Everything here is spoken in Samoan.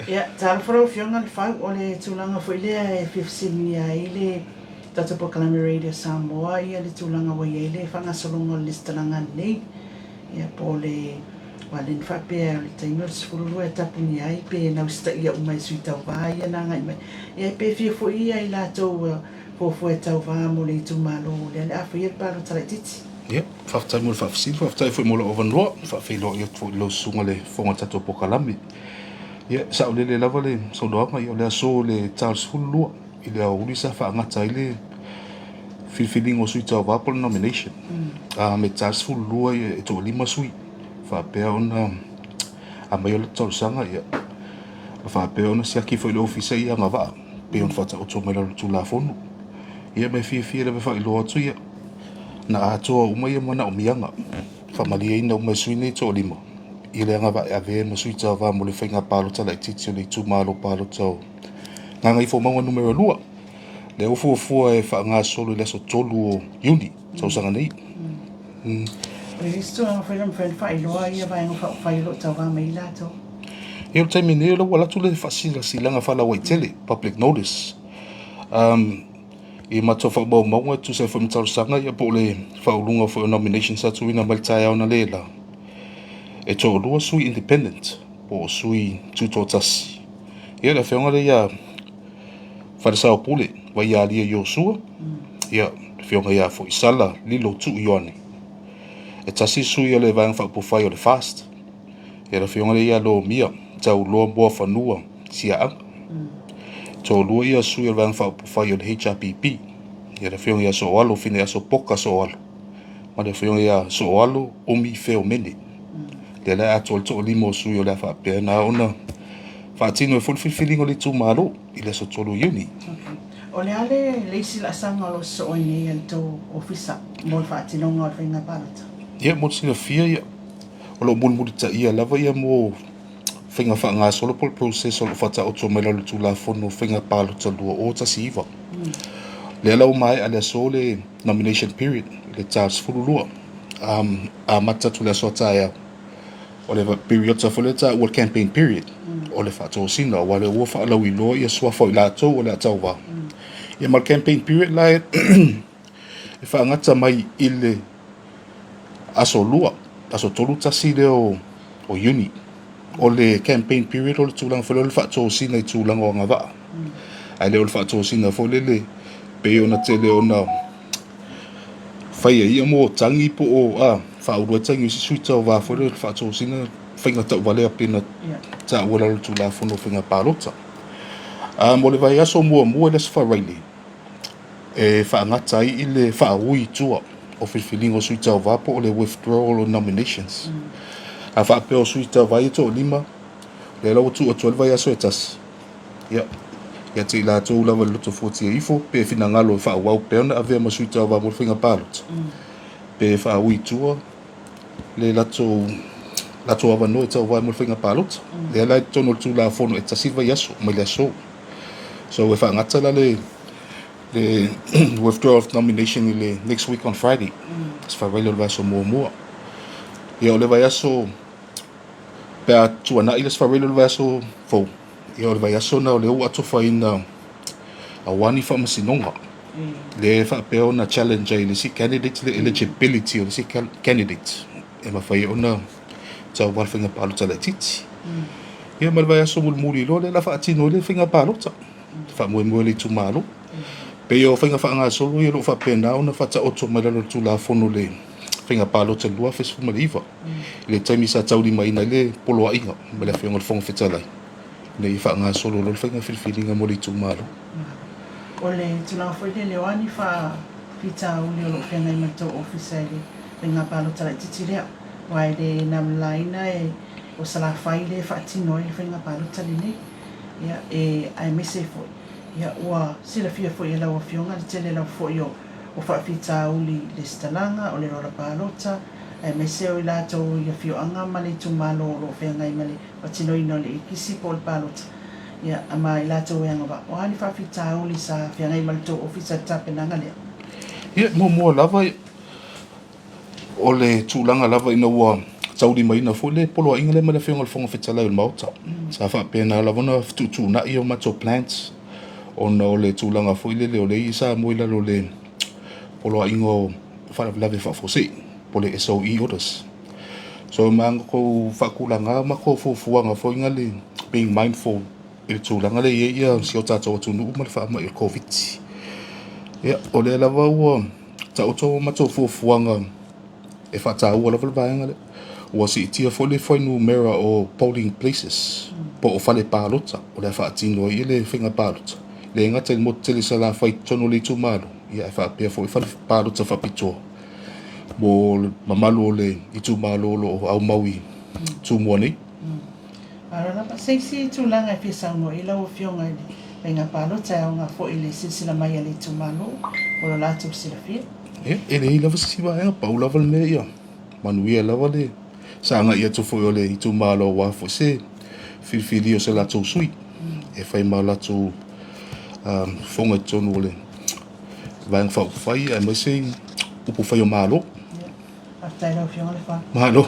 Ia, talofa lau Afioga Lefau, o le tulaga foi lea e fia fesiligia ai le tatou polokalame Radio Samoa ia le tulaga ua i ai le faagasologa o le lesitalaga nei, ia po o le aua lea na faapea o le taimi o le 12 e tapunia ai pe na usitaia uma e sui tauva ia na agai mai. Ia pe fia foi ia i latou ua fuafua e tauva mo le itumalo lea o le a faia le palota laitiiti. Ia, faafetai mo le faafesili, faafetai foi mo lou avanoa, e faafeiloai atu foi i lau susuga i le Fofoga o le tatou polokalame. Ia, e saolele lava le saunoaga, ia o le aso o le ta o le 12 i le aoauli sa faagata ai le filifiliga o sui tauva po o le nomination. A me ta 12 ia e toalima sui faapea ona aumai o latou talosaga, ia ma faapea ona siaki foi le ofisa i agavaa pei ona faataoto mai lalo o le Tulafono. Ia ma e fiafia lava e faailoa atu ia na atoa uma ia manaomiaga faamalieina uma e sui nei toalima i le agavaa e avea ma sui tauva mo le faiga palota laitiiti o le itumalo palota o Gagaifomauga numera 2. Lea ua fuafua e faagasolo i le aso 3 o Iuni tausaga nei. O le isi tulaga foi lea e mafai ona faailoa ia vaega faaupufai o lo o tauva mai ai latou. Ia o le taimi nei o lea ua alu atu le faasilasilaga faalauaitele, public notice, i matou faamaumauga e tusa ai foi ma talosaga ia po o le faauluga foi o nominations sa tuuina mai le taeao analeila, e toalua sui independent po o sui tutoatasi. Ia le afioga lea ia Falesaopule Vaialia Iosua, ia le afioga ia Foisala Lilo Tuu Ioane. E tasi le sui o le Vaega Faaupufai o le FAST, ia le afioga lea ia Lomia Tauloa Muafanua Siaaga. Toalua ia sui o le Vaega Faaupufai o le HRPP, ia le afioga ia Sooalo Fineaso Poka Sooalo ma le afioga ia Sooalo Umi Feomene. Lea la e atoa le toalima o sui o le a faapea na ona faatino ai foi le filifiliga o le itumalo i le aso 3 o Iuni. Okay. O le a le isi laasaga o lo o sosoo ai nei a le tou ofisa mo le faatinoga o le faiga palota? Ia, mo le silafia, ia, o lo o mulimulitaia lava ia mo faiga faagasolo po o le process o lo o faataoto mai lalo o le Tulafono o Faiga Palota 2019. Lea la ua maea le aso le nomination period i le ta 12. Amata atu i le aso a taeao. O le period foi lea e taua o le campaign period, o le faatosina aua o lea ua faalauiloa ia suafa o i latou o le a tauva. Ia ma le campaign period la e faagata mai i le aso 2, aso 3 tasi lea o Iuni. O le campaign period o le tulaga foi lea o le faatosina i tulaga o agavaa. Ae le o le faatosina foi lele pei ona tele ona faia ia mo tagi po o a faaulu ai tagi o isi sui tauva foi lea o le faatosina faiga tauvalea pei ona taua i lalo o le Tulafono o Faiga Palota. Mo le vaiaso muamua i le Aso Faraile, e faagata ai i le faaui i tua o filifiliga o sui tauva po o le withdrawal of nominations. A faapea o sui tauva ia toalima, lea la ua tuu atu ai le vaiaso e tasi, ia, ia te i latou lava i le loto fuatia ifo, pe finagalo e faaauau pea ona avea ma sui tauva mo le faiga palota, pe faaui i tua le latou latou avanoa e tauva ai mo le faiga palota. Lea la i totonu o le Tulafono e tasi le vaiaso mai le aso. So e faagata la le le withdrawal of nomination i le next week on Friday. Se Faraile o le vaiaso muamua. Ia o le vaiaso pe a tuanai le Aso Faraile o le vaiaso fou, ia o le vaiaso lena o lea ua atofaina aua ni faamasinoga. Lea e faapea ona challenge ai e le isi candidate le eligibility o le isi candidate e mafai ai ona tauva le faiga palota laitiiti. Ia ma le vaiaso mulimuli loa lea o le a faatino ai le faiga palota, faamoemoe le itumalo. Pei o faiga faagasolo ia o lo o faapena ona faataoto mai lalo o le Tulafono o le Faiga Palota 2019 i le taimi sa taulimaina ai le poloaiga ma le Afioga i le Fofoga Fetalai ina ia faagasolo loa le faiga filifiliga mo le itumalo. O le tulaga foi lele, o a ni faafitauli o lo o feagai ma le tou ofisa i le faiga palota laitiiti lea, aua e le namalaina e o Salafai lea e faatino ai le faiga palota lenei, ia, e, aemaise foi, ia, ua silafia foi e lau Afioga le tele lava foi o, o faafitauli i le resitalaga, o le lola palota, aemaise o i latou i afioaga ma le itumalo o lo o feagai ma le faatinoina o le ikisi po o le palota, ia, ma i latou e agavaa. O a ni faafitauli sa feagai ma le tou ofisa i le tapenaga lea? Ia, muamua lava, o le tulaga lava ina ua taulimaina foi le poloaiga lea mai le Afioga i le Fofoga Fetalai o le Maota. Sa faapena lava ona fetuutuunai o matou plans ona o le tulaga foi lele o lea e i ai Samoa i lalo o le poloaiga o faalavelave faafuasei po o le SOE orders. So e matou faatulaga matou fuafuaga foi na le being mindful i le tulaga lea e i ai si o tatou atunuu ma le faamai o le Koviti. Ia, o lea lava ua taoto matou fuafuaga e faataua lava le vaega lea. Ua siitia foi le fuainumera o polling places po o fale palota o le a faatino ai le faiga palota. E le gata i le motu tele i Salafai i totonu o le itumalo, ia ae faapea foi fale palota faapitoa mo le mamalu o le itumalo o lo o aumau i Tumua nei. Malo lava. Se isi tulaga e fia saunoa i ai lau Afioga i le faiga palota e aoga foi i le silasila mai a le itumalo mo lo latou silafia. Ia, e leai lava se isi vaega, pau lava le mea ia manuia lava le sagai atu foi o le itumalo aua foi se filifilia o se latou sui e fai ma latou fofoga i totonu o le Vaega Faaupufai aemaise upufai o Malo. Faafetai lau Afioga Lefa. Malo.